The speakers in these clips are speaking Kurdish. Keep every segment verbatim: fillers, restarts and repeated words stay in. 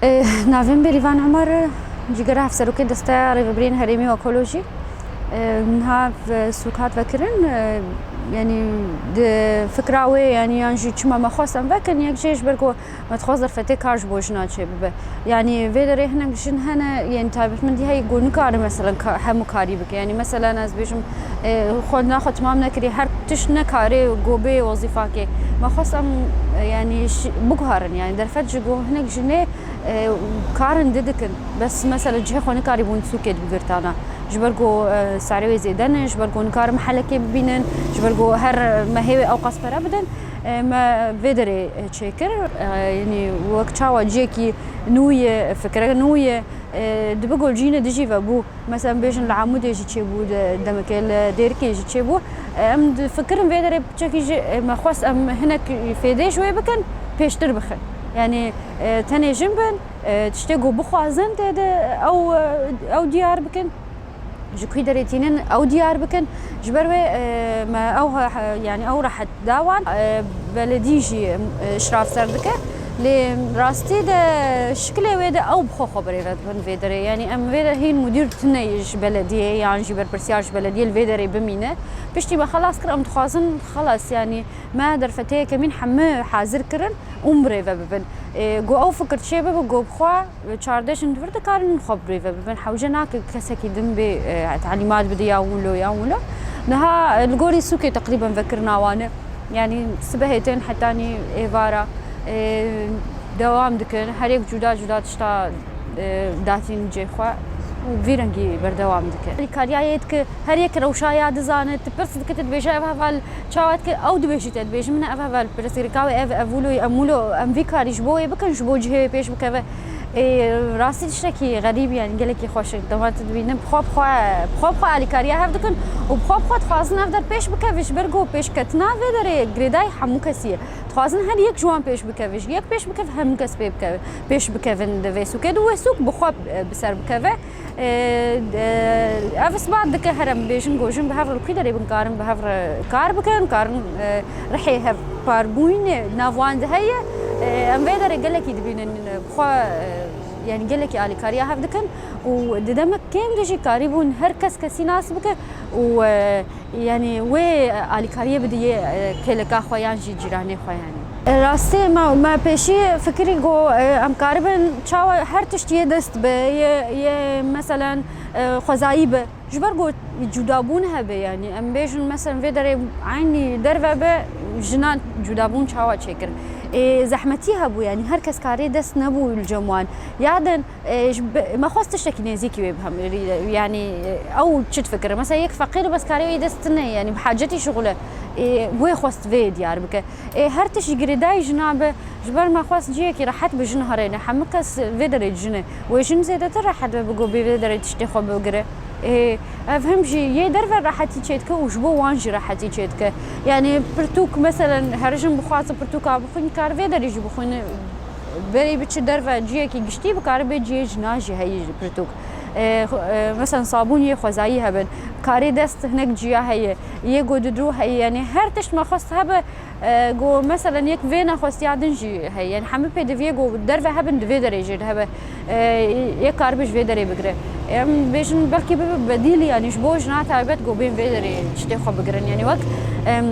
E, Navê min Bêrîvan Umar e, cîgera hevserokê Desteya Rêvebiriyên Herêmî û Ekolojî. E, niha ve sûk hat vekirin, e, yanî di fikra wê, yanî yan jî çima me xwest em vekin, yek jê ji ber ku me dixwest derfetê kar ji bo jina çêbibe. Yanî vê derê hinek jin hene, yanî taybetmendî heye ku nikare, meselen, ka-, hemû karî bike. Yanî, meselen, ez bêjim, e, xwendina xwe temam nekiriye, her tişt nekare ku bê wezîfakê. Me xwest em, e, yanî, şi-, biguherin, yanî, derfet ji bo hinek jinê, e, karin di dikin. Bes, meselen, cihê xwe nikarîbûn sûkê bigirtana. Ji ber ku, e, serê wê zêde ne, ji ber ku nikarin mihelekê bibînin, ji ber ku her mehê wê ewqas pere bidin. E, me vê derê, e, çêkir. E, yanî, wek çawa cihekî nû ye, fikrek nû ye, e, dibe ku cî ne dijî ve bû. Mesela, em bêjin li Amûdê jî çêbû, de-, demekê li Dêrikê jî çêbû. Em difikirin vê derê piçekî jî, e, me xwest em hinek fêdê ji wê bikin, pêştir bixin. Yanî, e, tenê jin bin, e, tiştê ku bixwazin tê de ew, e, ew diyar bikin. Ji ku derê tînin ew diyar bikin. Ji ber wê, e, me ew he-, he-, yanî ew rehet da wan, e, beledî jî, e, şirav ser dike. Lê rastî de şikilê wê de ew bi xwe xwe birêve dibin vê derê. Yanî em vê de hîn mudîr tune ji belediyê yan jî berpirsiyar ji belediyê li vê derê bimîne. Piştî me xelas kir, em dixwazin xelas, yanî me derfetê yekemîn hemû hazir kirin û em birêve bibin. E, ku ew fikir çê bibe, ku bi xwe çardeh jin di vir dikarin xwe birêve bibin. Hewce nake kesekî din bê, e, telîmat bide ya wilo ya wilo. Niha, e, li gorî sûkê teqrîben vekirina wan e. Yanî sibehê tên hetanî êvara, e, dewam dikin. Her yek cuda cuda tişta, e, datîn cê xwe û vî rengî berdewam dikin. Alîkariya yê dike, her yek rewşa ya dizane, tu pirs dike, tu dibêje ev heval çawa dike, ew dibêjî te dibêjî min ev heval pirsgirêka wê ev, ev wilo ye, em wilo, em vî karî ji bo wê bikin, ji bo cihê wê pêş bikeve. Ê, rastî tiştekî xerîb, yanî gelekî xweş e. Dema tu dibînin, bi xwe, bi xwe, bi xwe, bi xwe alîkariya hev dikin û bi xwe, bi xwe dixwazin ev der pêş bikeve, ji ber ku pêşketina vê derê girêdayî hemû kesî ye. Dixwazin her yek ji wan pêş bikeve. Ji yek pêş bikeve, hemû kes pê bikeve, pêş bikevin di vê sûkê de. Wê sûk bi xwe, e, bi ser bikeve. E, e, ev isbat dike, her em bêjin ku jin bi hev re li ku derê bin karin bi hev re kar bikin, karin, e, rihê hev parbûyînê nav wan de heye. E, em vê derê gelekî dibînin, e, bi xwe, e, yanî gelekî alîkariya hev dikin û di demek kêm de jî karîbûn her kes kesî nas bike û, e, yanî wê alîkariyê bide yê, e, kêleka xwe yan jî cîranê xwe yanî. E, rastî me, me pêşî fikirî ku, e, em karibin çawa her tişt yê dest be, yê, yê meselen, e, xwezayî be. Ji ber ku cudabûn hebe, yanî em bêjin, meselen, vê derê eynî derve be, jinan cudabûn çawa çêkir? Ê, zehmetî hebû, yanî her kes karê dest nebû li cem wan. Ya din, ê, ji be-, me xwest tiştekî nêzîkî wê bihemrî, yanî, ê, ew çi difikire? Mesela, yek feqîr bes karê wê dest tune, yanî bi hacetî şixule. Ê, wê xwest vê diyar bike. Ê, her tişt ji girêdayî jina be, ji ber me xwest cihekî rehet bi jin herêne. Hemû kes vê derê dijine. Wê jin zêdetir rehet be, bigo bê vê derê tiştê xwe bigire. Ê, ev hem jî yê derve rehetî çêdike û ji bo wan jî rehetî çêdike. Yanî pirtûk, meselen, her jin bixwaze pirtûka bixwîn, kar vê derê jî bixwîne. Berê biçi derve cihekî giştî, bikare bê cihê jina jî heyî pirtûk. Ê, xwe-, ê, meselen, sabûn yê xwezayî hebin. Karê dest hinek ciya heye. Yê ku didrû heye. Yanî her tişt me xwest hebe, e, ku meselen yek vê nexwestiya din jî heye. Yanî hemû pêdiviyê ku derve hebin di vê derê jî hebe. E, yek karibe ji vê derê bigire. Em bêjin belkî bibe bedîl, yanî ji bo jina taybet ku bên vê derê tiştê xwe bigirin. Yanî wek, em,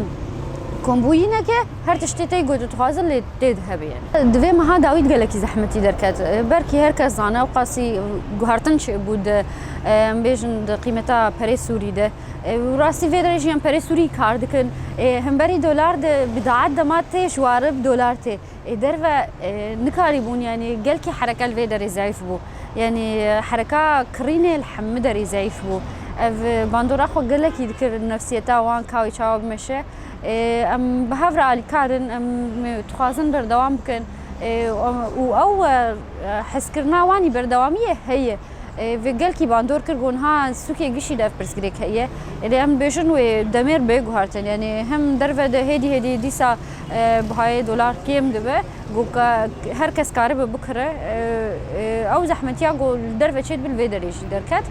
kombûyîneke her tiştê tê ku tu dixwaze lê tê de hebe yanî. Di vê meha dawî gelekî zehmetî derket. E, belkî her kes zane ew qasî guhertin çêbû di, e, em bêjin di qîmeta perê Sûrî de. E, û rastî vê derê jî em perê Sûrî kar dikin. E, hemberî dolar de bi daet dema tê ji ware bi dolar tê. Ê derve, e, nikarîbûn, yanî gelkî hereke li vê derê zeyîf bû. Yanî, e, hereka kirînê li hemû derê zeyîf bû. Ev, e, bandora xwe gelekî dikir nefsiyeta wan ka wê çawa bimeşe. E, em bi hev re alîkar in, em dixwazin berdewam bikin. E, û ew, e, hezkirina wan î berdewamiyê heye. E, vê gelkî bandor kir, got, niha sûkê gişî de ev pirsgirêk heye. Ê, lê em bêjin wê demêr bê guhertin. Yanî hem derve de hêdî hêdî dîsa, e, bihayê dolar kêm dibe. Got, ka her kes karibe bikire. E, e, ew zehmetiya got li derve çêdibe li vê derê jî derket.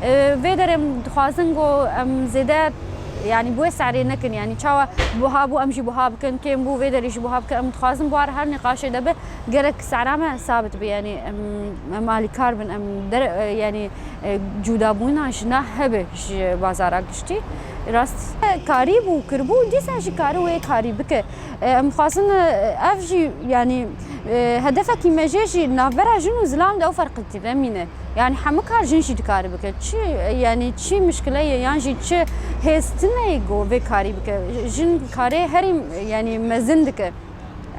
E, vê derê em dixwazin got em zêde Yani bi wê serê nekin, yani çawa buha bû em jî buha bikin, kêm bû vê derê jî buha bikin. Em dixwazin buhar her nîqaşê de be, gerek sera me sabit be, yani em, em alîkar bin, em der, e, yani e, cûdabûna jina hebe ji bazara giştî. Rast karî bû, kiribû, dîsa jî kari wê karî bike. E, em dixwazin, e, ev jî, yani, e, hedefekî me jê jî navbera jin û zilam de ew ferqî tê nemîne. Yani hemû kar jin jî dikare bike. Çi, yani çi mişkile ye yan jî çi hêz tune ye ku vê karî bike. Jin karê herî, yani mezin dike.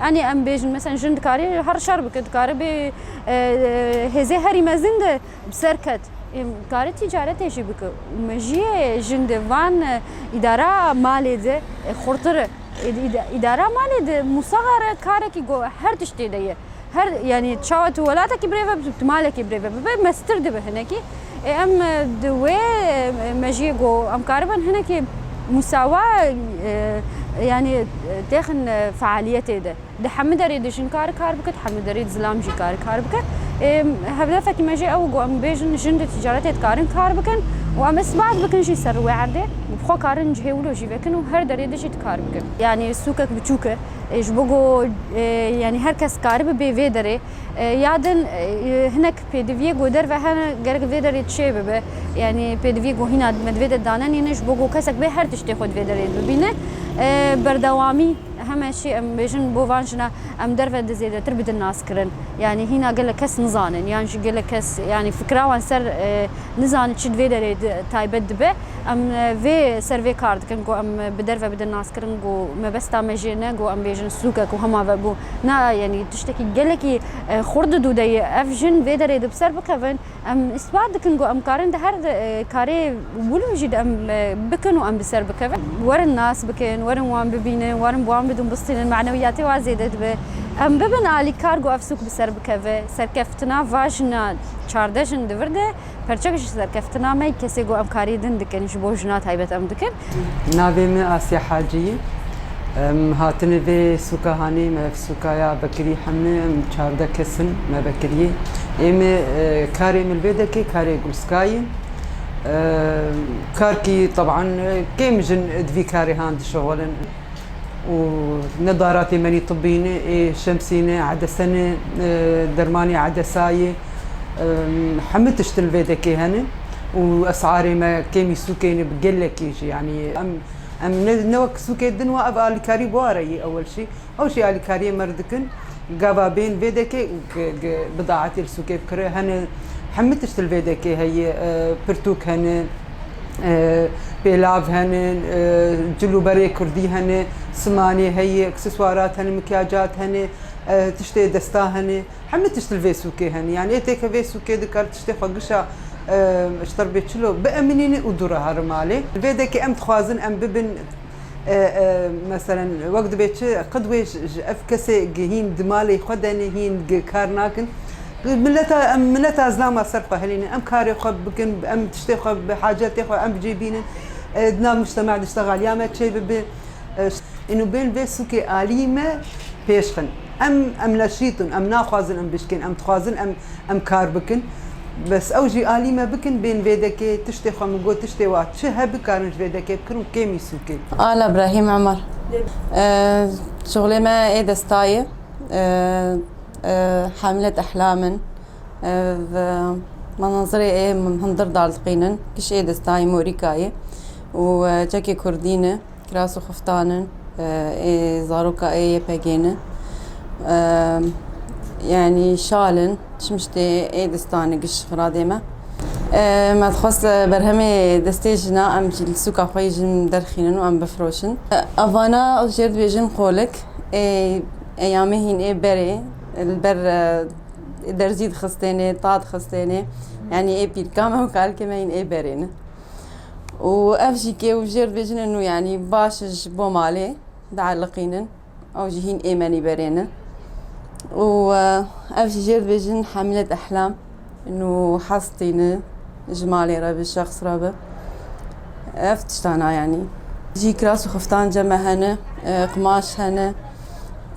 Yani em bêjin, mesela jin dikare her şer bike, dikare bê, e, e, hêzê herî mezin de bi ser ket. Ê, kare tîcaretê jî bike. Mejiyê jin di van, e, îdara malê de, e, xurtir e. Ê, îda-, îdara malê de musagare karekî ku her tiştê de ye. Her, yani çawa tu welatekî birêve, tu malekî birêve bibe, mestir dibe hinekî. Ê, em, e, di wê, e, mejiyê ku em karibin hinekî musawa, e, yani, e, têxin, e, fealiyetê de. Di hemû derê de jin kar kar bike, di hemû derê de zilam jî kar kar bike. Ê, hedefekî me jê ew e ku em bêjin jin di ticaretê dikarin kar bikin û em isbat bikin jî ser wê erdê û bi xwe karin cihê wilo jî vekin û her derê de jî dikar bikin. Yani sûkek biçûk e, ê, ji bo ku, ê, yani her kes karibe bê vê derê. Ê, ya din, ê, hinek pêdiviyê ku derve hene gerek vê derê çê bibe. Yani pêdiviyê ku hîna me di vê de danenîne ji bo ku kesek bê her tiştê xwe di vê derê bibîne. Ê, berdewamî Heme şî em bêjin bo van jina em derve de zêdetir bidin naskirin. Yani hîna gelek kes nizanin, yan jî gelek kes, yani fikra wan ser, e, nizanin çi di vê derê di, taybet dibe. Em, e, vê ser vê kar dikin ku em bi derve bidin naskirin, ku mebesta me jê ne ku em bêjin sûkek û hema ve bû. Na, yani tiştekî gelekî, e, xurt di dû de ye. Ev jin vê derê de bi ser bikevin. Em îsbat dikin ku em karin di her de, e, karê wilo jî de em, e, bikin û em bi ser bikevin. Werin nas bikin, werin wan bibînin, werin bi wan bidin bistînin, manewiyatê wan zêde dibe. Em bibin alîkar ku ev sûk bi ser bikeve. Serkeftina va jina çardeh jin di vir de perçek ji serkeftina me, kesê ku em karê din dikin, ji bo jina taybet em dikin. Navê min Asya Hacî ye. Em hatine vê sûka hanê, me ev sûka ya vekirî hemû em çardeh kes in, me vekirî. Ê me, e, karê min vê dekê karê gulskayî. E, karkî teban, e, kêm jin di vî karê han dişixulin. Û ne daratê menî tibbî ne, ê şemsî ne, edese ne, e, dermanê edesayê, e, hemû tişt li vê dekê hene. Û esarê me kêmî sûkê ne bi gelekî jî, yanî em Em ne, ne wek sûkê din wa ev alîkarî bi ware yî ewil şî. Ew jî alîkariyê me dikin. Gava bên vê dekê û gi, gi bidaetê li sûkê bikire. Hene hemî tişt li vê dekê heye. E, pirtûk hene, e, pêlav hene, e, cil û berê kurdî hene, simanê heye, akseswarat hene, mikyacat hene, e, tiştê desta hene. Hemî tişt li vê sûkê hene. Yani ê têke vê sûkê dikar tiştê xwe gişa, e, ji terbê çilo biemînîne û dû re here malê. Li vê dekê em dixwazin em bibin, e, e, meselen wek dibê çi qid wê ji, ji ev kesê gi hîn di malê xwe de ne, hîn gi kar nakin. Mileta, em mileta zilama ser xwe helînin. Em karê xwe bikin, em tiştê xwe bi hacetê xwe em bi cê bînin. E, di nav mujtema de iştexaliya me çê bibe. E, Êno bên vê sûkê alî me pêş xin. Em, em neşîtin, em naxwazin em bişkên, em dixwazin em, em kar bikin. Bes ew jî alî me bikin, bên vê dekê tiştê xwe min got, tiştê wa çi hebe karin ji vê dekê bikin û kêmî sûkê. Ala Brahîm Emer. E, şixulê me ê destayê, e, e, hemilet ehlam in. E, ve manazirê ê min hundir daldiqînin, giş ê destayê morîkayê û, e, çekê kurdî ne. Kiras û xiftan in, e, ê zaroka ê Y P G ne. E, yanî şal in, çi miştê ê destane giş xiradê me. E, me dixwest, e, berhemê destê jina em jî li sûka xwe yî jin derxînin û em bifroşin. E, evana jêr dibêjin qolik, ê eyamê hîn ê berê, li ber, e, derzî dixistêne, ta dixistêne. Yanî ê pîrka me û kalkê me hîn ê berê ne. Û ev jî kê û jêr dibêjin û yanî baş ji bo malê dieliqînin. Ew jî hîn ê menî berê ne. Û, e, ev jî jêr dibêjin hemilet ehlam. Û hestî ne ji malê re bi şexs re bi. Ev tiştana yanî. Jî kiras û xiftan cem me hene, e, qimaş hene.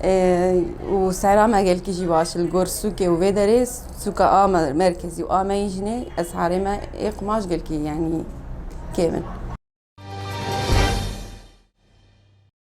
E, û sehra me gelkî jî baş e. Li gor sûkê û vê derê, sûka a me merkezî û a me yî jî ne, esharê me ê qumaş gelkî, yanî kêm in.